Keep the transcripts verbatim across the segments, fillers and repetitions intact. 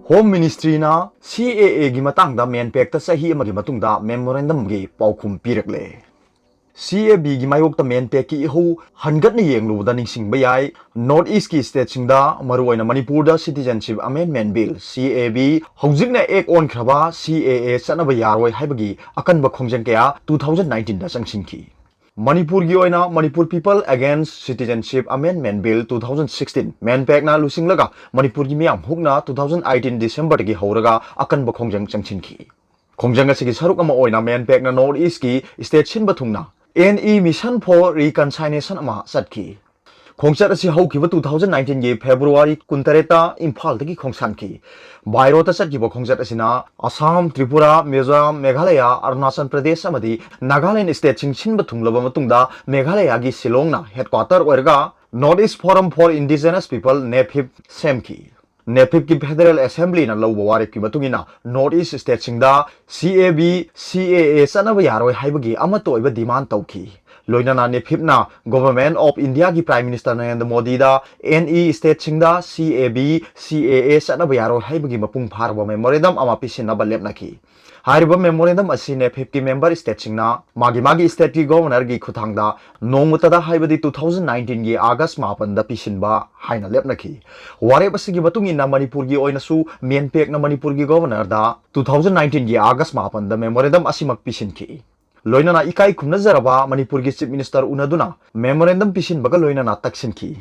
Home Ministryꯅ C A Aꯒꯤ ꯃꯇꯥꯡꯗ MANPACꯇ ꯆꯍꯤ ꯑꯃꯒꯤ ꯃꯇꯨꯡꯗ memorandumꯒꯤ ꯄꯥꯎꯈꯨꯝ ꯄꯤꯔꯛꯂꯦ꯫ C A Bꯒꯤ ꯃꯥꯌꯣꯛꯇ MANPACꯀꯤ ꯏꯍꯧ ꯍꯟꯒꯠꯅ ꯌꯦꯡꯂꯨꯕꯗ ꯅꯤꯡꯁꯤꯡꯕ ꯌꯥꯏ, North Eastꯀꯤ stateꯁꯤꯡꯗ, ꯃꯔꯨꯑꯣꯏꯅ ꯃꯅꯤꯄꯨꯔꯗ Citizenship Amendment Bill, C A B, ꯍꯧꯖꯤꯛꯅ Act ꯑꯣꯟꯈ꯭ꯔꯕ C A A ꯆꯠꯅꯕ ꯌꯥꯔꯣꯏ ꯍꯥꯏꯕꯒꯤ ꯑꯀꯟꯕ ꯈꯣꯡꯖꯪ ꯀꯌꯥ two thousand nineteenꯗ ꯆꯪꯁꯤꯟꯈꯤ꯫ ꯃꯅꯤꯄꯨꯔꯒꯤ ꯑꯣꯏꯅ Manipur People Against Citizenship Amendment Bill two thousand sixteen MANPACꯅ ꯂꯨꯆꯤꯡꯂꯒ ꯃꯅꯤꯄꯨꯔꯒꯤ ꯃꯤꯌꯥꯝ ꯍꯨꯛꯅ two thousand eighteen Decemberꯗꯒꯤ ꯍꯧꯔꯒ ꯑꯀꯟꯕ ꯈꯣꯡꯖꯪ ꯆꯪꯁꯤꯟꯈꯤ꯫ ꯈꯣꯡꯖꯪ ꯑꯁꯤꯒꯤ ꯁꯔꯨꯛ ꯑꯃ ꯑꯣꯏꯅ MANPACꯅ North Eastꯀꯤ stateꯁꯤꯟꯕ ꯊꯨꯡꯅ N E Mission for Reconciliation ꯑꯃ ꯆꯠꯈꯤ꯫ ꯈꯣꯡꯆꯠ ꯑꯁꯤ ꯍꯧꯈꯤꯕ two thousand nineteenꯒꯤ February ꯀꯨꯟꯇꯔꯦꯠꯇ ꯏꯝꯐꯥꯜꯗꯒꯤ ꯈꯣꯡꯁꯥꯟꯈꯤ꯫ By roadꯇ ꯆꯠꯈꯤꯕ ꯈꯣꯡꯆꯠ ꯑꯁꯤꯅ ꯑꯁꯥꯝ, ꯇ꯭ꯔꯤꯄꯨꯔꯥ, ꯃꯤꯖꯣꯔꯥꯝ, ꯃꯦꯘꯥꯂꯌꯥ, ꯑꯔꯨꯅꯥꯆꯜ ꯄ꯭ꯔꯗꯦꯁ ꯑꯃꯗꯤ ꯅꯥꯒꯥꯂꯦꯟ stateꯁꯤꯡ ꯁꯤꯟꯕ ꯊꯨꯡꯂꯕ ꯃꯇꯨꯡꯗ ꯃꯦꯘꯥꯂꯌꯥꯒꯤ ꯁꯤꯂꯣꯡꯅ headquarter ꯑꯣꯏꯔꯒ North East Forum for Indigenous People, NEFIP, ꯁꯦꯝꯈꯤ꯫ NEFIPꯀꯤ Federal Assemblyꯅ ꯂꯧꯕ ꯋꯥꯔꯦꯞꯀꯤ ꯃꯇꯨꯡ ꯏꯟꯅ North East stateꯁꯤꯡꯗ C A B, C A A ꯆꯠꯅꯕ ꯌꯥꯔꯣꯏ ꯍꯥꯏꯕꯒꯤ ꯑꯃꯠꯇ ꯑꯣꯏꯕ demand ꯇꯧꯈꯤ꯫ ꯂꯣꯏꯅꯅ NEFIPꯅ Government of Indiaꯒꯤ Prime Minister Narendra ꯃꯣꯗꯤꯗ N E stateꯁꯤꯡꯗ C A B, C A A ꯆꯠꯅꯕ ꯌꯥꯔꯣꯏ ꯍꯥꯏꯕꯒꯤ ꯃꯄꯨꯡ ꯐꯥꯔꯕ memorandum ꯑꯃ ꯄꯤꯁꯤꯟꯅꯕ ꯂꯦꯞꯅꯈꯤ꯫ ꯍꯥꯏꯔꯤꯕ memorandum ꯑꯁꯤ NEFIPꯀꯤ member stateꯁꯤꯡꯅ ꯃꯥꯒꯤ ꯃꯥꯒꯤ stateꯀꯤ governorꯒꯤ ꯈꯨꯠꯊꯥꯡꯗ ꯅꯣꯡꯃꯇꯗ, ꯍꯥꯏꯕꯗꯤ two thousand nineteenꯒꯤ August ꯃꯥꯄꯟꯗ ꯄꯤꯁꯤꯟꯕ ꯍꯥꯏꯅ ꯂꯦꯞꯅꯈꯤ꯫ ꯋꯥꯔꯦꯞ ꯑꯁꯤꯒꯤ ꯃꯇꯨꯡ ꯏꯟꯅ ꯃꯅꯤꯄꯨꯔꯒꯤ ꯑꯣꯏꯅꯁꯨ MANPACꯅ ꯃꯅꯤꯄꯨꯔꯒꯤ governorꯗ two thousand nineteenꯒꯤ August ꯃꯥꯄꯟꯗ memorandum ꯑꯁꯤꯃꯛ ꯄꯤꯁꯤꯟꯈꯤ꯫ ꯂꯣꯏꯅꯅ ꯏꯀꯥꯏ ꯈꯨꯝꯅꯖꯔꯕ ꯃꯅꯤꯄꯨꯔꯒꯤ Chief Minister ꯎꯅꯗꯨꯅ memorandum ꯄꯤꯁꯤꯟꯕꯒ ꯂꯣꯏꯅꯅ ꯇꯛꯁꯤꯟꯈꯤ꯫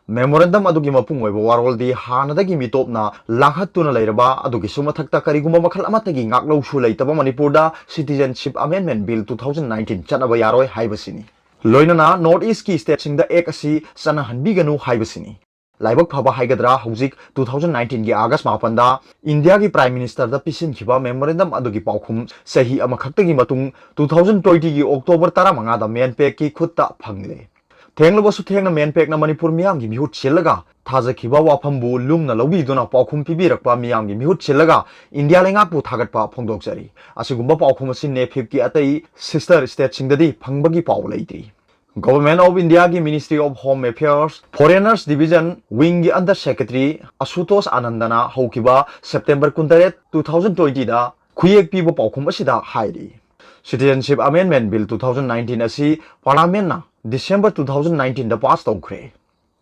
Memorandum ꯑꯗꯨꯒꯤ ꯃꯄꯨꯡ ꯑꯣꯏꯕ ꯋꯥꯔꯣꯜꯗꯤ ꯍꯥꯟꯅꯗꯒꯤ ꯃꯤꯇꯣꯞꯅ ꯂꯥꯡꯍꯠꯇꯨꯅ ꯂꯩꯔꯕ ꯑꯗꯨꯒꯤꯁꯨ ꯃꯊꯛꯇ ꯀꯔꯤꯒꯨꯝꯕ ꯃꯈꯜ ꯑꯃꯠꯇꯒꯤ ꯉꯥꯛꯂꯧꯁꯨ ꯂꯩꯇꯕ ꯃꯅꯤꯄꯨꯔꯗ Citizenship Amendment Bill two thousand nineteen ꯆꯠꯅꯕ ꯌꯥꯔꯣꯏ ꯍꯥꯏꯕꯁꯤꯅꯤ꯫ ꯂꯣꯏꯅꯅ North Eastꯀꯤ stateꯁꯤꯡꯗ Act ꯑꯁꯤ ꯆꯠꯅꯍꯟꯕꯤꯒꯅꯨ ꯍꯥꯏꯕꯁꯤꯅꯤ꯫ ꯂꯥꯏꯕꯛ ꯐꯕ ꯍꯥꯏꯒꯗ꯭ꯔꯥ, ꯍꯧꯖꯤꯛ two thousand nineteenꯒꯤ August ꯃꯥꯄꯟꯗ ꯏꯟꯗꯤꯌꯥꯒꯤ Prime Ministerꯗ ꯄꯤꯁꯤꯟꯈꯤꯕ memorandum ꯑꯗꯨꯒꯤ ꯄꯥꯎꯈꯨꯝ ꯆꯍꯤ ꯑꯃꯈꯛꯇꯒꯤ ꯃꯇꯨꯡ two thousand twentyꯒꯤ October ꯇꯔꯥꯃꯉꯥꯗ MANPACꯀꯤ ꯈꯨꯠꯇ ꯐꯪꯂꯦ꯫ ꯊꯦꯡꯂꯕꯁꯨ ꯊꯦꯡꯅ MANPACꯅ ꯃꯅꯤꯄꯨꯔ ꯃꯤꯌꯥꯝꯒꯤ ꯃꯤꯍꯨꯠ ꯁꯤꯜꯂꯒ ꯊꯥꯖꯈꯤꯕ ꯋꯥꯐꯝꯕꯨ ꯂꯨꯝꯅ ꯂꯧꯕꯤꯗꯨꯅ ꯄꯥꯎꯈꯨꯝ ꯄꯤꯕꯤꯔꯛꯄ ꯃꯤꯌꯥꯝꯒꯤ ꯃꯤꯍꯨꯠ ꯁꯤꯜꯂꯒ ꯏꯟꯗꯤꯌꯥ ꯂꯩꯉꯥꯛꯄꯨ ꯊꯥꯒꯠꯄ ꯐꯣꯡꯗꯣꯛꯆꯔꯤ꯫ ꯑꯁꯤꯒꯨꯝꯕ ꯄꯥꯎꯈꯨꯝ ꯑꯁꯤ NEFIPꯀꯤ ꯑꯇꯩ sister stateꯁꯤꯡꯗꯗꯤ ꯐꯪꯕꯒꯤ ꯄꯥꯎ ꯂꯩꯇ꯭ꯔꯤ꯫ Government of India ꯒꯤ Ministry of Home Affairs Foreigners Division Wing ꯒꯤ Under Secretary ꯑꯁꯨꯇꯣꯁ ꯑꯥꯅꯟꯗꯅ ꯍꯧꯈꯤꯕ September ꯀꯨꯟꯇꯔꯦꯠ, two thousand twenty ꯗ ꯈꯨꯌꯦꯛ ꯄꯤꯕ ꯄꯥꯎꯈꯨꯝ ꯑꯁꯤꯗ ꯍꯥꯏꯔꯤ, Citizenship Amendment Bill two thousand nineteen ꯑꯁꯤ Parliament ꯅ December two thousand nineteen ꯗ pass ꯇꯧꯈ꯭ꯔꯦ꯫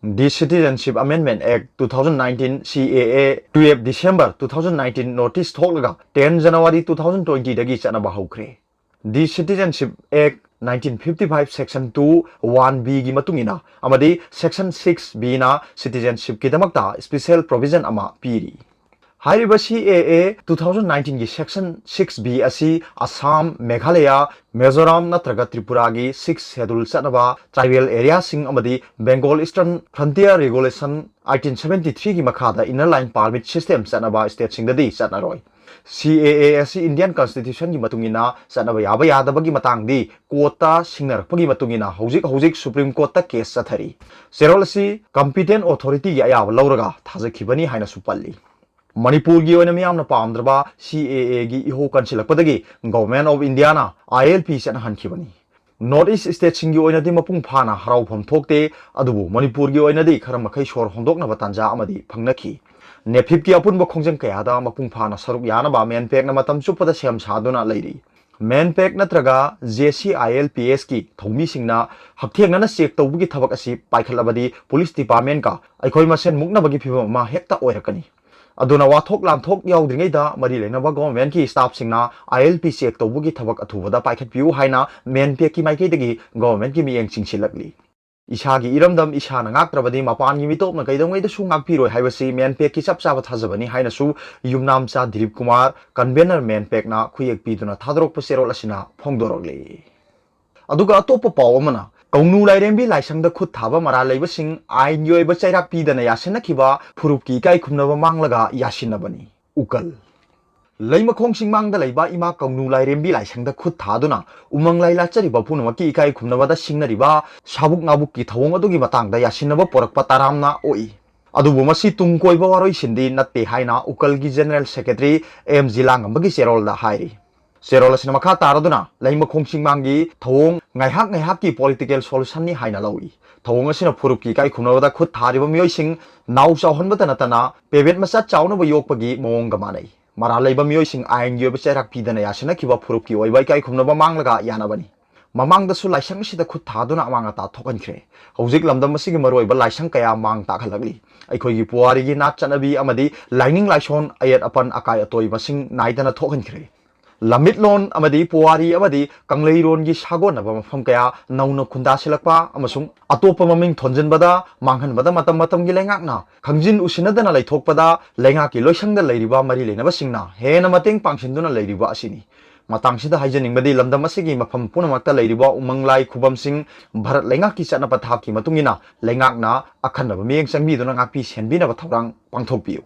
The Citizenship Amendment Act two thousand nineteen, C A A, twelve December two thousand nineteen notice ꯊꯣꯛꯂꯒ ten January two thousand twenty ꯗꯒꯤ ꯆꯠꯅꯕ ꯍꯧꯈ꯭ꯔꯦ꯫ The Citizenship Act nineteen fifty-five Section two one B ꯒꯤ ꯃꯇꯨꯡ ꯏꯟꯅ ꯑꯃꯗꯤ Section six B ꯅ citizenship ꯀꯤꯗꯃꯛꯇ special provision ꯑꯃ ꯄꯤꯔꯤ꯫ ꯍꯥꯏꯔꯤꯕ C A A two thousand nineteen ꯒꯤ Section six B ꯑꯁꯤ ꯑꯁꯥꯝ, ꯃꯦꯘꯥꯂꯌꯥ, ꯃꯤꯖꯣꯔꯥꯝ ꯅꯠꯇ꯭ꯔꯒ ꯇ꯭ꯔꯤꯄꯨꯔꯥꯒꯤ Sixth Schedule ꯆꯠꯅꯕ tribal area ꯁꯤꯡ ꯑꯃꯗꯤ Bengal Eastern Frontier Regulation eighteen seventy three ꯒꯤ ꯃꯈꯥꯗ Inner Line Permit System ꯆꯠꯅꯕ state ꯁꯤꯡꯗꯗꯤ ꯆꯠꯅꯔꯣꯏ꯫ C A A ꯑꯁꯤ Indian Constitution ꯒꯤ ꯃꯇꯨꯡ ꯏꯟꯅ ꯆꯠꯅꯕ ꯌꯥꯕ ꯌꯥꯗꯕꯒꯤ ꯃꯇꯥꯡꯗꯤ court ꯇ ꯁꯤꯡꯅꯔꯛꯄꯒꯤ ꯃꯇꯨꯡ ꯏꯟꯅ ꯍꯧꯖꯤꯛ ꯍꯧꯖꯤꯛ Supreme Court ꯇ case ꯆꯠꯊꯔꯤ꯫ ꯆꯦꯔꯣꯜ ꯑꯁꯤ competent authority ꯒꯤ ꯑꯌꯥꯕ ꯂꯧꯔꯒ ꯊꯥꯖꯈꯤꯕꯅꯤ ꯍꯥꯏꯅꯁꯨ ꯄꯜꯂꯤ꯫ ꯃꯅꯤꯄꯨꯔꯒꯤ ꯑꯣꯏꯅ ꯃꯤꯌꯥꯝꯅ ꯄꯥꯝꯗ꯭ꯔꯕ C A A ꯒꯤ ꯏꯍꯧ ꯀꯟꯁꯤꯜꯂꯛꯄꯗꯒꯤ Government of India ꯅ I L P ꯆꯠꯅꯍꯟꯈꯤꯕꯅꯤ꯫ North East state ꯁꯤꯡꯒꯤ ꯑꯣꯏꯅꯗꯤ ꯃꯄꯨꯡ ꯐꯥꯅ ꯍꯔꯥꯎꯐꯝ ꯊꯣꯛꯇꯦ, ꯑꯗꯨꯕꯨ ꯃꯅꯤꯄꯨꯔꯒꯤ ꯑꯣꯏꯅꯗꯤ ꯈꯔ ꯃꯈꯩ ꯁꯣꯔ ꯍꯣꯟꯗꯣꯛꯅꯕ ꯇꯥꯟꯖꯥ ꯑꯃꯗꯤ ꯐꯪꯅꯈꯤ꯫ ꯅꯦꯐꯤꯞꯀꯤ ꯑꯄꯨꯟꯕ ꯈꯣꯡꯖꯪ ꯀꯌꯥꯗ ꯃꯄꯨꯡ ꯐꯥꯅ ꯁꯔꯨꯛ ꯌꯥꯅꯕ ꯃꯦꯟꯄꯦꯛꯅ ꯃꯇꯝ ꯆꯨꯞꯄꯗ ꯁꯦꯝ ꯁꯥꯗꯨꯅ ꯂꯩꯔꯤ꯫ ꯃꯦꯟꯄꯦꯛ ꯅꯠꯇ꯭ꯔꯒ J C I L P S ꯀꯤ ꯊꯧꯃꯤꯁꯤꯡꯅ ꯍꯛꯊꯦꯡꯅꯅ check ꯇꯧꯕꯒꯤ ꯊꯕꯛ ꯑꯁꯤ ꯄꯥꯏꯈꯠꯂꯕꯗꯤ police department ꯀ ꯑꯩꯈꯣꯏ ꯃꯁꯦꯟ ꯃꯨꯛꯅꯕꯒꯤ ꯐꯤꯚꯝ ꯑꯃ ꯍꯦꯛꯇ ꯑꯣꯏꯔꯛꯀꯅꯤ꯫ ꯑꯗꯨꯅ ꯋꯥꯊꯣꯛ ꯂꯥꯟꯊꯣꯛ ꯌꯥꯎꯗ꯭ꯔꯤꯉꯩꯗ ꯃꯔꯤ ꯂꯩꯅꯕ government ꯀꯤ staff ꯁꯤꯡꯅ I L P check ꯇꯧꯕꯒꯤ ꯊꯕꯛ ꯑꯊꯨꯕꯗ ꯄꯥꯏꯈꯠꯄꯤꯌꯨ ꯍꯥꯏꯅ ꯃꯦꯟꯄꯦꯛꯀꯤ ꯃꯥꯏꯀꯩꯗꯒꯤ government ꯀꯤ ꯃꯤꯠꯌꯦꯡ ꯆꯤꯡꯁꯤꯜꯂꯛꯂꯤ꯫ ꯏꯁꯥꯒꯤ ꯏꯔꯝꯗꯝ ꯏꯁꯥꯅ ꯉꯥꯛꯇ꯭ꯔꯕꯗꯤ ꯃꯄꯥꯟꯒꯤ ꯃꯤꯇꯣꯞꯅ ꯀꯩꯗꯧꯉꯩꯗꯁꯨ ꯉꯥꯛꯄꯤꯔꯣꯏ ꯍꯥꯏꯕꯁꯤ ꯃꯦꯟꯄꯦꯛꯀꯤ ꯆꯞ ꯆꯥꯕ ꯊꯥꯖꯕꯅꯤ ꯍꯥꯏꯅꯁꯨ ꯌꯨꯝꯅꯥꯝꯆꯥ ꯗꯤꯂꯤꯞ ꯀꯨꯃꯥꯔ, convener ꯃꯦꯟꯄꯦꯛꯅ ꯈꯨꯌꯦꯛ ꯄꯤꯗꯨꯅ ꯊꯥꯗꯣꯔꯛꯄ ꯆꯦꯔꯣꯜ ꯑꯁꯤꯅ ꯐꯣꯡꯗꯣꯔꯛꯂꯤ꯫ ꯑꯗꯨꯒ ꯑꯇꯣꯞꯄ ꯄꯥꯎ ꯑꯃꯅ, ꯀꯧꯅꯨ ꯂꯥꯏꯔꯦꯝꯕꯤ ꯂꯥꯏꯁꯪꯗ ꯈꯨꯠ ꯊꯥꯕ ꯃꯔꯥꯜ ꯂꯩꯕꯁꯤꯡ ꯑꯥꯏꯟꯒꯤ ꯑꯣꯏꯕ ꯆꯩꯔꯥꯛ ꯄꯤꯗꯅ ꯌꯥꯁꯤꯟꯅꯈꯤꯕ ꯐꯨꯔꯨꯞꯀꯤ ꯏꯀꯥꯏ ꯈꯨꯝꯅꯕ ꯃꯥꯡꯂꯒ ꯌꯥꯁꯤꯟꯅꯕꯅꯤ꯫ ꯎꯀꯜ꯫ ꯂꯩꯃꯈꯣꯡ ꯆꯤꯡꯃꯥꯡꯗ ꯂꯩꯕ ꯏꯃꯥ ꯀꯧꯅꯨ ꯂꯥꯏꯔꯦꯝꯕꯤ ꯂꯥꯏꯁꯪꯗ ꯈꯨꯠ ꯊꯥꯗꯨꯅ ꯎꯃꯪ ꯂꯥꯏ ꯂꯥꯠꯆꯔꯤꯕ ꯄꯨꯝꯅꯃꯛꯀꯤ ꯏꯀꯥꯏ ꯈꯨꯝꯅꯕꯗ ꯁꯤꯡꯅꯔꯤꯕ ꯁꯥꯕꯨꯛ ꯅꯥꯕꯨꯛꯀꯤ ꯊꯧꯑꯣꯡ ꯑꯗꯨꯒꯤ ꯃꯇꯥꯡꯗ ꯌꯥꯁꯤꯟꯅꯕ ꯄꯣꯔꯛꯄ ꯇꯔꯥꯝꯅ ꯑꯣꯛꯏ꯫ ꯑꯗꯨꯕꯨ ꯃꯁꯤ ꯇꯨꯡ ꯀꯣꯏꯕ ꯋꯥꯔꯣꯏꯁꯤꯟꯗꯤ ꯅꯠꯇꯦ ꯍꯥꯏꯅ ꯎꯀꯜꯒꯤ General Secretary M G ꯂꯥꯡꯉꯝꯕꯒꯤ ꯆꯦꯔꯣꯜꯗ ꯍꯥꯏꯔꯤ꯫ ꯆꯦꯔꯣꯜ ꯑꯁꯤꯅ ꯃꯈꯥ ꯇꯥꯔꯗꯨꯅ ꯂꯩꯃꯈꯣꯡ ꯆꯤꯡꯃꯥꯡꯒꯤ ꯊꯧꯑꯣꯡ ꯉꯥꯏꯍꯥꯛ ꯉꯥꯏꯍꯥꯛꯀꯤ political solution ꯅꯤ ꯍꯥꯏꯅ ꯂꯧꯏ꯫ ꯊꯧꯑꯣꯡ ꯑꯁꯤꯅ ꯐꯨꯔꯨꯞꯀꯤ ꯏꯀꯥꯏ ꯈꯨꯝꯅꯕꯗ ꯈꯨꯠ ꯊꯥꯔꯤꯕ ꯃꯤꯑꯣꯏꯁꯤꯡ ꯅꯥꯎ ꯆꯥꯎꯍꯟꯕꯇ ꯅꯠꯇꯅ ꯄꯦꯕꯦꯠ ꯃꯆꯥ ꯆꯥꯎꯅꯕ ꯌꯣꯛꯄꯒꯤ ꯃꯑꯣꯡꯒ ꯃꯥꯟꯅꯩ꯫ ꯃꯔꯥꯜ ꯂꯩꯕ ꯃꯤꯑꯣꯏꯁꯤꯡ ꯑꯥꯏꯟꯒꯤ ꯑꯣꯏꯕ ꯆꯩꯔꯥꯛ ꯄꯤꯗꯅ ꯌꯥꯁꯤꯟꯅꯈꯤꯕ ꯐꯨꯔꯨꯞꯀꯤ ꯑꯣꯏꯕ ꯏꯀꯥꯏ ꯈꯨꯝꯅꯕ ꯃꯥꯡꯂꯒ ꯌꯥꯅꯕꯅꯤ꯫ ꯃꯃꯥꯡꯗꯁꯨ ꯂꯥꯏꯁꯪ ꯑꯁꯤꯗ ꯈꯨꯠ ꯊꯥꯗꯨꯅ ꯑꯃꯥꯡ ꯑꯇꯥ ꯊꯣꯛꯍꯟꯈ꯭ꯔꯦ꯫ ꯍꯧꯖꯤꯛ ꯂꯝꯗꯝ ꯑꯁꯤꯒꯤ ꯃꯔꯨꯑꯣꯏꯕ ꯂꯥꯏꯁꯪ ꯀꯌꯥ ꯃꯥꯡ ꯇꯥꯛꯍꯜꯂꯛꯂꯤ꯫ ꯑꯩꯈꯣꯏꯒꯤ ꯄꯨꯋꯥꯔꯤꯒꯤ ꯅꯥꯠ ꯆꯠꯅꯕꯤ ꯑꯃꯗꯤ ꯂꯥꯏꯅꯤꯡ ꯂꯥꯏꯁꯣꯟ ꯑꯌꯦꯠ ꯑꯄꯟ ꯑꯀꯥꯏ ꯑꯇꯣꯏ ꯃꯁꯤꯡ ꯅꯥꯏꯗꯅ ꯊꯣꯛꯍꯟꯈ꯭ꯔꯦ꯫ ꯂꯝꯃꯤꯠꯂꯣꯟ ꯑꯃꯗꯤ ꯄꯨꯋꯥꯔꯤ ꯑꯃꯗꯤ ꯀꯪꯂꯩꯔꯣꯟꯒꯤ ꯁꯥꯒꯣꯟꯅꯕ ꯃꯐꯝ ꯀꯌꯥ ꯅꯧꯅ ꯈꯨꯟꯗꯥꯁꯤꯜꯂꯛꯄ ꯑꯃꯁꯨꯡ ꯑꯇꯣꯞꯄ ꯃꯃꯤꯡ ꯊꯣꯟꯖꯤꯟꯕꯗ ꯃꯥꯡꯍꯟꯕꯗ ꯃꯇꯝ ꯃꯇꯝꯒꯤ ꯂꯩꯉꯥꯛꯅ ꯈꯪꯖꯤꯟ ꯎꯁꯤꯟꯅꯗꯅ ꯂꯩꯊꯣꯛꯄꯗ ꯂꯩꯉꯥꯛꯀꯤ ꯂꯣꯏꯁꯪꯗ ꯂꯩꯔꯤꯕ ꯃꯔꯤ ꯂꯩꯅꯕꯁꯤꯡꯅ ꯍꯦꯟꯅ ꯃꯇꯦꯡ ꯄꯥꯡꯁꯤꯟꯗꯨꯅ ꯂꯩꯔꯤꯕ ꯑꯁꯤꯅꯤ꯫ ꯃꯇꯥꯡꯁꯤꯗ ꯍꯥꯏꯖꯅꯤꯡꯕꯗꯤ ꯂꯝꯗꯝ ꯑꯁꯤꯒꯤ ꯃꯐꯝ ꯄꯨꯝꯅꯃꯛꯇ ꯂꯩꯔꯤꯕ ꯎꯃꯪ ꯂꯥꯏ ꯈꯨꯕꯝꯁꯤꯡ ꯚꯥꯔꯠ ꯂꯩꯉꯥꯛꯀꯤ ꯆꯠꯅ ꯄꯊꯥꯞꯀꯤ ꯃꯇꯨꯡ ꯏꯟꯅ ꯂꯩꯉꯥꯛꯅ ꯑꯈꯟꯅꯕ ꯃꯤꯠꯌꯦꯡ ꯆꯪꯕꯤꯗꯨꯅ ꯉꯥꯛꯄꯤ ꯁꯦꯟꯕꯤꯅꯕ ꯊꯧꯔꯥꯡ ꯄꯥꯡꯊꯣꯛꯄꯤꯌꯨ꯫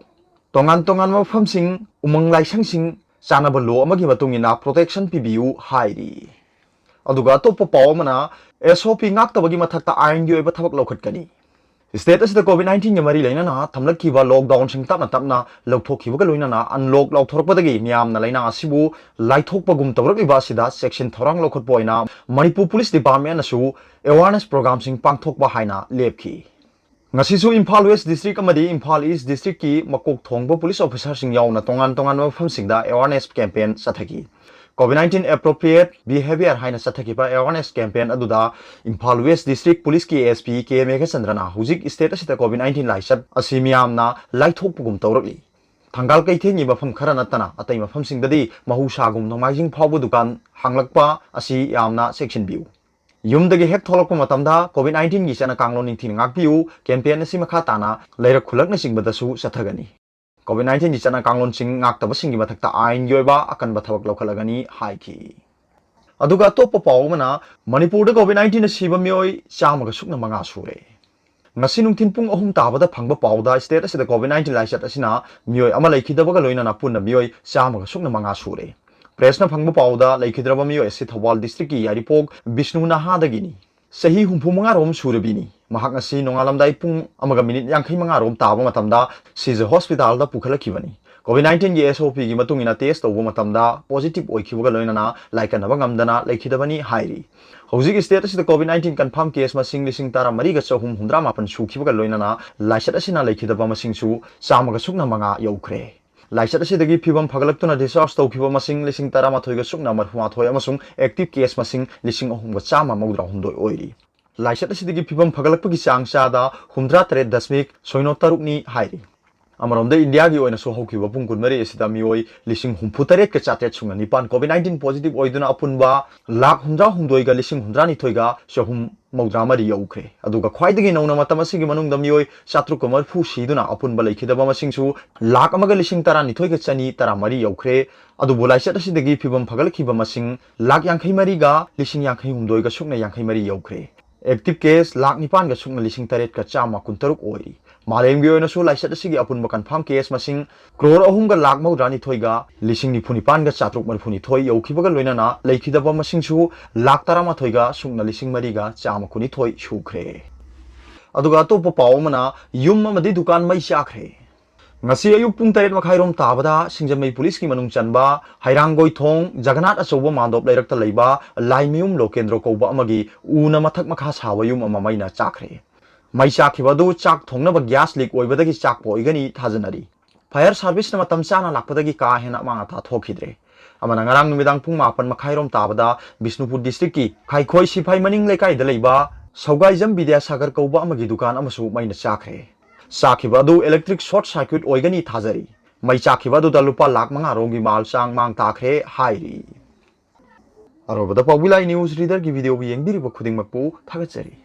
ꯇꯣꯉꯥꯟ ꯇꯣꯉꯥꯟꯕ ꯃꯐꯝꯁꯤꯡ, ꯎꯃꯪ ꯂꯥꯏꯁꯪꯁꯤꯡ ꯆꯥꯅꯕ law ꯑꯃꯒꯤ ꯃꯇꯨꯡ ꯏꯟꯅ protection ꯄꯤꯕꯤꯌꯨ ꯍꯥꯏꯔꯤ꯫ ꯑꯗꯨꯒ ꯑꯇꯣꯞꯄ ꯄꯥꯎ ꯑꯃꯅ, S O P ꯉꯥꯛꯇꯕꯒꯤ ꯃꯊꯛꯇ ꯑꯥꯏꯟꯒꯤ ꯑꯣꯏꯕ ꯊꯕꯛ ꯂꯧꯈꯠꯀꯅꯤ꯫ State ꯑꯁꯤꯗ COVID nineteen ꯒ ꯃꯔꯤ ꯂꯩꯅꯅ ꯊꯝꯂꯛꯈꯤꯕ lockdown ꯁꯤꯡ ꯇꯞꯅ ꯇꯞꯅ ꯂꯧꯊꯣꯛꯈꯤꯕꯒ ꯂꯣꯏꯅꯅ unlock ꯂꯥꯎꯊꯣꯔꯛꯄꯗꯒꯤ ꯃꯤꯌꯥꯝꯅ ꯂꯩꯅꯥ ꯑꯁꯤꯕꯨ ꯂꯥꯏꯊꯣꯛꯄꯒꯨꯝ ꯇꯧꯔꯛꯂꯤꯕ ꯑꯁꯤꯗ ꯆꯦꯛꯁꯤꯟ ꯊꯧꯔꯥꯡ ꯂꯧꯈꯠꯄ ꯑꯣꯏꯅ ꯃꯅꯤꯄꯨꯔ Police Department ꯅꯁꯨ awareness program ꯁꯤꯡ ꯄꯥꯡꯊꯣꯛꯄ ꯍꯥꯏꯅ ꯂꯦꯞꯈꯤ꯫ ꯉꯁꯤꯁꯨ ꯏꯝꯐꯥꯜ West District ꯑꯃꯗꯤ ꯏꯝꯐꯥꯜ East District ꯀꯤ ꯃꯀꯣꯛ ꯊꯣꯡꯕ police officer ꯁꯤꯡ ꯌꯥꯎꯅ ꯇꯣꯉꯥꯟ ꯇꯣꯉꯥꯟꯕ ꯃꯐꯝꯁꯤꯡꯗ awareness campaign ꯆꯠꯊꯈꯤ꯫ COVID nineteen appropriate behaviour ꯍꯥꯏꯅ ꯆꯠꯊꯈꯤꯕ awareness campaign ꯑꯗꯨꯗ ꯏꯝꯐꯥꯜ West District Police ꯀꯤ S P K ꯃꯦꯘꯆꯟꯗ꯭ꯔꯅ ꯍꯧꯖꯤꯛ state ꯑꯁꯤꯗ COVID nineteen ꯂꯥꯏꯆꯠ ꯑꯁꯤ ꯃꯤꯌꯥꯝꯅ ꯂꯥꯏꯊꯣꯛꯄꯒꯨꯝ ꯇꯧꯔꯛꯂꯤ꯫ ꯊꯪꯒꯥꯜ ꯀꯩꯊꯦꯜꯒꯤ ꯃꯐꯝ ꯈꯔ ꯅꯠꯇꯅ ꯑꯇꯩ ꯃꯐꯝꯁꯤꯡꯗꯗꯤ ꯃꯍꯧꯁꯥꯒꯨꯝ ꯅꯣꯡꯃꯥꯏꯖꯤꯡ ꯐꯥꯎꯕ ꯗꯨꯀꯥꯟ ꯍꯥꯡꯂꯛꯄ ꯑꯁꯤ ꯌꯥꯝꯅ ꯆꯦꯛꯁꯤꯟꯕꯤꯌꯨ꯫ ꯌꯨꯝꯗꯒꯤ ꯍꯦꯛ ꯊꯣꯛꯂꯛꯄ ꯃꯇꯝꯗ COVID nineteen ꯒꯤ ꯆꯠꯅ ꯀꯥꯡꯂꯣꯟ ꯅꯤꯡꯊꯤꯅ ꯉꯥꯛꯄꯤꯌꯨ꯫ Campaign ꯑꯁꯤ ꯃꯈꯥ ꯇꯥꯅ ꯂꯩꯔꯛ ꯈꯨꯜꯂꯛꯅꯆꯤꯡꯕꯗꯁꯨ ꯆꯠꯊꯒꯅꯤ꯫ COVID nineteen ꯒꯤ ꯆꯠꯅ ꯀꯥꯡꯂꯣꯟꯁꯤꯡ ꯉꯥꯛꯇꯕꯁꯤꯡꯒꯤ ꯃꯊꯛꯇ ꯑꯥꯏꯟꯒꯤ ꯑꯣꯏꯕ ꯑꯀꯟꯕ ꯊꯕꯛ ꯂꯧꯈꯠꯂꯒꯅꯤ ꯍꯥꯏꯈꯤ꯫ ꯑꯗꯨꯒ ꯑꯇꯣꯞꯄ ꯄꯥꯎ ꯑꯃꯅ, ꯃꯅꯤꯄꯨꯔꯗ COVID nineteen ꯅ ꯁꯤꯕ ꯃꯤꯑꯣꯏ ꯆꯥꯝꯃꯒ ꯁꯨꯞꯅ ꯃꯉꯥ ꯁꯨꯔꯦ꯫ ꯉꯁꯤ ꯅꯨꯡꯊꯤꯜ ꯄꯨꯡ ꯑꯍꯨꯝ ꯇꯥꯕꯗ ꯐꯪꯕ ꯄꯥꯎꯗ state ꯑꯁꯤꯗ COVID nineteen ꯂꯥꯏꯆꯠ ꯑꯁꯤꯅ ꯃꯤꯑꯣꯏ ꯑꯃ ꯂꯩꯈꯤꯗꯕꯒ ꯂꯣꯏꯅꯅ ꯄꯨꯟꯅ ꯃꯤꯑꯣꯏ ꯆꯥꯝꯃꯒ ꯁꯨꯞꯅ ꯃꯉꯥ ꯁꯨꯔꯦ꯫ Press ꯅ ꯐꯪꯕ ꯄꯥꯎꯗ ꯂꯩꯈꯤꯗ꯭ꯔꯕ ꯃꯤꯑꯣꯏ ꯑꯁꯤ ꯊꯧꯕꯥꯜ district ꯀꯤ ꯌꯥꯏꯔꯤꯄꯣꯛ ꯕꯤꯁꯅꯨ ꯅꯍꯥꯗꯒꯤꯅꯤ꯫ ꯆꯍꯤ ꯍꯨꯝꯐꯨ ꯃꯉꯥ ꯔꯣꯝ ꯁꯨꯔꯕꯤꯅꯤ꯫ ꯃꯍꯥꯛ ꯉꯁꯤ ꯅꯣꯡꯉꯥꯜꯂꯝꯗꯥꯏ ꯄꯨꯡ ꯑꯃꯒ minute ꯌꯥꯡꯈꯩ ꯃꯉꯥ ꯔꯣꯝ ꯇꯥꯕ ꯃꯇꯝꯗ ꯁꯤꯖ hospital ꯗ ꯄꯨꯈꯠꯂꯛꯈꯤꯕꯅꯤ꯫ ꯀꯣꯚꯤꯗ ꯅꯥꯏꯟꯇꯤꯟꯒꯤ ꯑꯦꯁ ꯑꯣ ꯄꯤꯒꯤ ꯃꯇꯨꯡ ꯏꯟꯅ ꯇꯦꯁ ꯇꯧꯕ ꯃꯇꯝꯗ ꯄꯣꯖꯤꯇꯤꯚ ꯑꯣꯏꯈꯤꯕꯒ ꯂꯣꯏꯅꯅ ꯂꯥꯏꯀꯠꯅꯕ ꯉꯝꯗꯅ ꯂꯩꯈꯤꯗꯕꯅꯤ ꯍꯥꯏꯔꯤ꯫ ꯍꯧꯖꯤꯛ ꯁ꯭ꯇꯦꯠ ꯑꯁꯤꯗ ꯀꯣꯚꯤꯗ ꯅꯥꯏꯟꯇꯤꯟ ꯀꯟꯐꯥꯔꯝ ꯀꯦꯁ ꯃꯁꯤꯡ ꯂꯤꯁꯤꯡ ꯇꯔꯥ ꯃꯔꯤꯒ ꯆꯍꯨꯝ ꯍꯨꯝꯗ꯭ꯔꯥ ꯃꯥꯄꯟ ꯁꯨꯈꯤꯕꯒ ꯂꯣꯏꯅꯅ ꯂꯥꯏꯆꯠ ꯑꯁꯤꯅ ꯂꯩꯈꯤꯗꯕ ꯃꯁꯤꯡꯁꯨ ꯆꯥꯝꯃꯒ ꯁꯨꯞꯅ ꯃꯉꯥ ꯌꯧꯈ꯭ꯔꯦ꯫ ꯂꯥꯏꯆꯠ ꯑꯁꯤꯗꯒꯤ ꯐꯤꯕꯝ ꯐꯒꯠꯂꯛꯇꯨꯅ ꯗꯤꯁꯆꯥꯔꯖ ꯇꯧꯈꯤꯕ ꯃꯁꯤꯡ ꯂꯤꯁꯤꯡ ꯇꯔꯥꯃꯥꯊꯣꯏꯒ ꯁꯨꯞꯅ ꯃꯔꯤꯐꯨꯃꯥꯊꯣꯏ ꯑꯃꯁꯨꯡ ꯑꯦꯛꯇꯤꯚ ꯀꯦꯁ ꯃꯁꯤꯡ ꯂꯤꯁꯤꯡ ꯑꯍꯨꯝꯒ ꯆꯥꯝꯃ ꯃꯧꯗ꯭ꯔꯥ ꯍꯨꯝꯗꯣꯏ ꯑꯣꯏꯔꯤ꯫ ꯂꯥꯏꯆꯠ ꯑꯁꯤꯗꯒꯤ ꯐꯤꯕꯝ ꯐꯒꯠꯂꯛꯄꯒꯤ ꯆꯥꯡ ꯆꯥꯗ ꯍꯨꯝꯗ꯭ꯔꯥ ꯇꯔꯦꯠ ꯗꯁꯃꯤꯛ ꯁꯣꯏꯅꯣ ꯇꯔꯨꯛꯅꯤ ꯍꯥꯏꯔꯤ꯫ ꯑꯃꯔꯣꯝꯗ ꯏꯟꯗꯤꯌꯥꯒꯤ ꯑꯣꯏꯅꯁꯨ ꯍꯧꯈꯤꯕ ꯄꯨꯡ ꯀꯨꯟꯃꯔꯤ ꯑꯁꯤꯗ ꯃꯤꯑꯣꯏ ꯂꯤꯁꯤꯡ ꯍꯨꯝꯐꯨ ꯇꯔꯦꯠꯀ ꯆꯥꯇ꯭ꯔꯦꯠ ꯁꯨꯞꯅ ꯅꯤꯄꯥꯟ ꯀꯣꯚꯤꯗ ꯅꯥꯏꯟꯇꯤꯟ ꯄꯣꯖꯤꯇꯤꯚ ꯑꯣꯏꯗꯨꯅ ꯑꯄꯨꯟꯕ ꯂꯥꯈ ꯍꯨꯝꯗ꯭ꯔꯥ ꯍꯨꯝꯗꯣꯏꯒ ꯂꯤꯁꯤꯡ ꯍꯨꯝꯗ꯭ꯔꯥ ꯅꯤꯊꯣꯏꯒ ꯆꯍꯨꯝ ꯃꯧꯗ꯭ꯔꯥ ꯃꯔꯤ ꯌꯧꯈ꯭ꯔꯦ꯫ ꯑꯗꯨꯒ ꯈ꯭ꯋꯥꯏꯗꯒꯤ ꯅꯧꯅ ꯃꯇꯝ ꯑꯁꯤꯒꯤ ꯃꯅꯨꯡꯗ ꯃꯤꯑꯣꯏ ꯆꯥꯇ꯭ꯔꯨꯛꯀ ꯃꯔꯤꯐꯨ ꯁꯤꯗꯨꯅ ꯑꯄꯨꯟꯕ ꯂꯩꯈꯤꯗꯕ ꯃꯁꯤꯡꯁꯨ ꯂꯥꯈ ꯑꯃꯒ ꯂꯤꯁꯤꯡ ꯇꯔꯥꯅꯤꯊꯣꯏꯒ ꯆꯅꯤ ꯇꯔꯥꯃꯔꯤ ꯌꯧꯈ꯭ꯔꯦ꯫ ꯑꯗꯨꯕꯨ ꯂꯥꯏꯆꯠ ꯑꯁꯤꯗꯒꯤ ꯐꯤꯕꯝ ꯐꯒꯠꯂꯛꯈꯤꯕ ꯃꯁꯤꯡ ꯂꯥꯈ ꯌꯥꯡꯈꯩ ꯃꯔꯤꯒ ꯂꯤꯁꯤꯡ ꯌꯥꯡꯈꯩ ꯍꯨꯝꯗꯣꯏꯒ ꯁꯨꯞꯅ ꯌꯥꯡꯈꯩ ꯃꯔꯤ ꯌꯧꯈ꯭ꯔꯦ꯫ ꯑꯦꯛꯇꯤꯚ ꯀꯦꯁ ꯂꯥꯈ ꯅꯤꯄꯥꯟꯒ ꯁꯨꯞꯅ ꯂꯤꯁꯤꯡ ꯇꯔꯦꯠꯀ ꯆꯥꯝꯃ ꯀꯨꯟꯇꯔꯨꯛ ꯑꯣꯏꯔꯤ꯫ ꯃꯥꯂꯦꯝꯒꯤ ꯑꯣꯏꯅꯁꯨ ꯂꯥꯏꯆꯠ ꯑꯁꯤꯒꯤ ꯑꯄꯨꯟꯕ ꯀꯟꯐꯥꯔꯝ ꯀꯦꯁ ꯃꯁꯤꯡ ꯀ꯭ꯔꯣꯔ ꯑꯍꯨꯝꯒ ꯂꯥꯈ ꯃꯧꯗ꯭ꯔꯥꯅꯤꯊꯣꯏꯒ ꯂꯤꯁꯤꯡ ꯅꯤꯐꯨ ꯅꯤꯄꯥꯟꯒ ꯆꯥꯇ꯭ꯔꯨꯛ ꯃꯔꯤꯐꯨꯅꯤꯊꯣꯏ ꯌꯧꯈꯤꯕꯒ ꯂꯣꯏꯅꯅ ꯂꯩꯈꯤꯗꯕ ꯃꯁꯤꯡꯁꯨ ꯂꯥꯈ ꯇꯔꯥꯃꯥꯊꯣꯏꯒ ꯁꯨꯞꯅ ꯂꯤꯁꯤꯡ ꯃꯔꯤꯒ ꯆꯥꯝꯃ ꯀꯨꯟꯅꯤꯊꯣꯏ ꯁꯨꯈ꯭ꯔꯦ꯫ ꯑꯗꯨꯒ ꯑꯇꯣꯞꯄ ꯄꯥꯎ ꯑꯃꯅ, ꯌꯨꯝ ꯑꯃꯗꯤ ꯗꯨꯀꯥꯟ ꯃꯩ ꯆꯥꯈ꯭ꯔꯦ꯫ ꯉꯁꯤ ꯑꯌꯨꯛ ꯄꯨꯡ ꯇꯔꯦꯠ ꯃꯈꯥꯏꯔꯣꯝ ꯇꯥꯕꯗ ꯁꯤꯡꯖꯃꯩ ꯄꯨꯂꯤꯁꯀꯤ ꯃꯅꯨꯡ ꯆꯟꯕ ꯍꯩꯔꯥꯡꯒꯣꯏꯊꯣꯡ ꯖꯒꯅꯥꯊ ꯑꯆꯧꯕ ꯃꯥꯟꯗꯣꯞ ꯂꯩꯔꯛꯇ ꯂꯩꯕ ꯂꯥꯏꯃꯌꯨꯝ ꯂꯣꯀꯦꯟꯗ꯭ꯔꯣ ꯀꯧꯕ ꯑꯃꯒꯤ ꯎꯅ ꯃꯊꯛ ꯃꯈꯥ ꯁꯥꯕ ꯌꯨꯝ ꯑꯃ ꯃꯩꯅ ꯆꯥꯛꯈ꯭ꯔꯦ꯫ ꯃꯩ ꯆꯥꯛꯈꯤꯕ ꯑꯗꯨ ꯆꯥꯛ ꯊꯣꯡꯅꯕ ꯒ꯭ꯌꯥꯁ ꯂꯤꯛ ꯑꯣꯏꯕꯗꯒꯤ ꯆꯥꯛꯄ ꯑꯣꯏꯒꯅꯤ ꯊꯥꯖꯅꯔꯤ꯫ ꯐꯥꯌꯔ ꯁꯥꯔꯚꯤꯁꯅ ꯃꯇꯝ ꯆꯥꯅ ꯂꯥꯛꯄꯗꯒꯤ ꯀꯥ ꯍꯦꯟꯅ ꯑꯃꯥꯡ ꯑꯇꯥ ꯊꯣꯛꯈꯤꯗ꯭ꯔꯦ꯫ ꯑꯃꯅ ꯉꯔꯥꯡ ꯅꯨꯃꯤꯗꯥꯡ ꯄꯨꯡ ꯃꯥꯄꯟ ꯃꯈꯥꯏꯔꯣꯝ ꯇꯥꯕꯗ ꯕꯤꯁꯅꯨꯄꯨꯔ ꯗꯤꯁꯇ꯭ꯔꯤꯛꯀꯤ ꯈꯥꯏꯈꯣꯏ ꯁꯤꯐꯥꯏ ꯃꯅꯤꯡ ꯂꯩꯀꯥꯏꯗ ꯂꯩꯕ ꯁꯧꯒꯥꯏꯖꯝ ꯕꯤꯗ꯭ꯌꯥꯁꯥꯒꯔ ꯀꯧꯕ ꯑꯃꯒꯤ ꯗꯨꯀꯥꯟ ꯑꯃꯁꯨ ꯃꯩꯅ ꯆꯥꯈ꯭ꯔꯦ꯫ ꯆꯥꯈꯤꯕ ꯑꯗꯨ ꯏꯂꯦꯛꯇ꯭ꯔꯤꯛ ꯁꯣꯔꯠ ꯁꯥꯔꯀ꯭ꯌꯨꯠ ꯑꯣꯏꯒꯅꯤ ꯊꯥꯖꯔꯤ꯫ ꯃꯩ ꯆꯥꯈꯤꯕ ꯑꯗꯨꯗ ꯂꯨꯄꯥ ꯂꯥꯈ ꯃꯉꯥ ꯔꯣꯝꯒꯤ ꯃꯥꯜ ꯆꯥꯡ ꯃꯥꯡ ꯇꯥꯈ꯭ꯔꯦ ꯍꯥꯏꯔꯤ꯫ ꯑꯔꯣꯏꯕꯗ ꯄꯥꯎꯕꯤ ꯂꯥꯏ ꯅ꯭ꯌꯨꯁ ꯔꯤꯗꯔꯒꯤ ꯚꯤꯗꯤꯑꯣꯕꯨ ꯌꯦꯡꯕꯤꯔꯤꯕ ꯈꯨꯗꯤꯡꯃꯛꯄꯨ ꯊꯥꯒꯠꯆꯔꯤ꯫